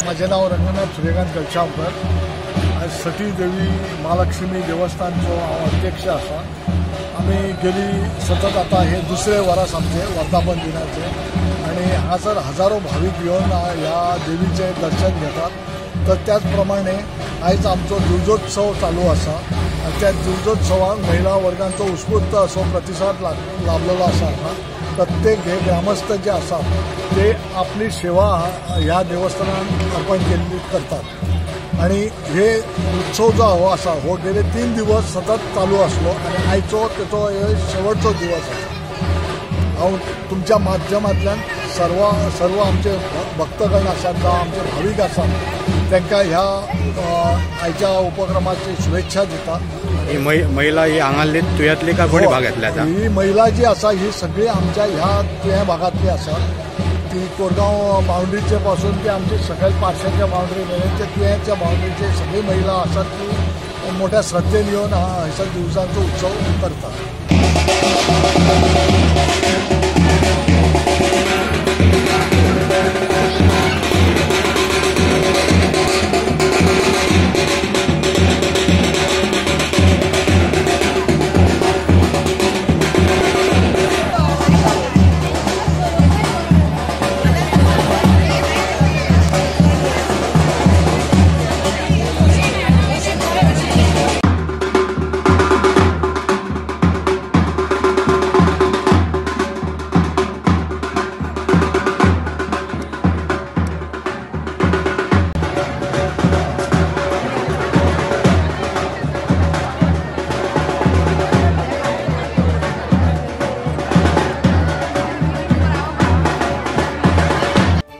माझे नाव रंगनाथ सूर्यकांत कलशांवकर। आज सती देवी महालक्ष्मी देवस्थानचो हांव अध्यक्ष आसा। आमी गेली सतत आतां हे दुसरे वरस आमचे वर्धापन दिनाचे आनी हांगासर हजारो भावीक येवन ह्या देवीचें दर्शन घेतात। तर त्याच प्रमाणे आयज आमचो दिवजोत्सव चालू आसा आनी त्या दिवजोत्सवाक महिला वर्गांचो उत्स्फूर्त असो प्रतिसाद लाभलेलो आसा। हांगा प्रत्येक हे ग्रामस्थ जे आसात ते आपली सेवा ह्या देवस्थानान अर्पण केल्ली करतात आनी हे उत्सव जो हो आसा हो गेले 3 दिवस सतत चालू आसलो आनी आयचो तेचो हे शेवटचो दिवस आसा। हांव तुमच्या माध्यमांतल्यान सर्व सर्व आमचे भक्तगण आसात जावं आमचे भावीक आसात तांकां ह्या आयच्या उपक्रमाची शुभेच्छा दिता। ही महिला ही हांगासली तुयांतली काय कोणी भागांतली आसा? ही महिला जी आसा ही सगळी आमच्या ह्या तुया भागांतली आसा। ती कोरगांव बाउंड्रीचे पासून ती आमची सकयल पार्शाच्या बाउंड्री मेरेन ते तुयेंच्या बाउंड्रीचे सगळी महिला आसात ती मोठ्या श्रद्धेन येवन हयसर दिवजांचो उत्सव करतात।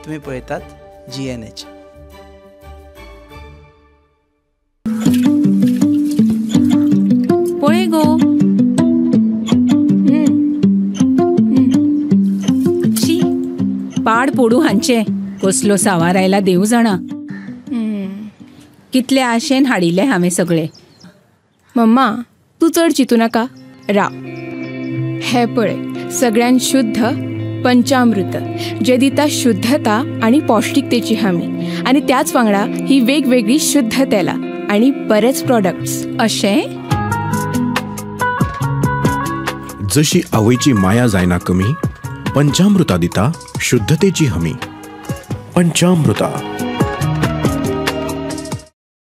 तुम्ही पळयतात GNH। पळय गो, शी पाड पोडू हांचे, कसलो सावार आयला देव जाणा। कितले आशेन हाडिल्ले हांवें सगळे। मम्मा तूं चड चिंतू नाका, राव हे पळय सगळ्यान शुद्ध पंचामृत जे दिता शुद्धता आणि पौष्टिकतेची हमी आणि त्याच वांगडा ही वेगवेगळी शुद्ध तेलां आणि बरेच प्रॉडक्ट्स। अशें जशी आवयची माया जायना कमी, पंचामृता दिता शुद्धतेची हमी। पंचामृता।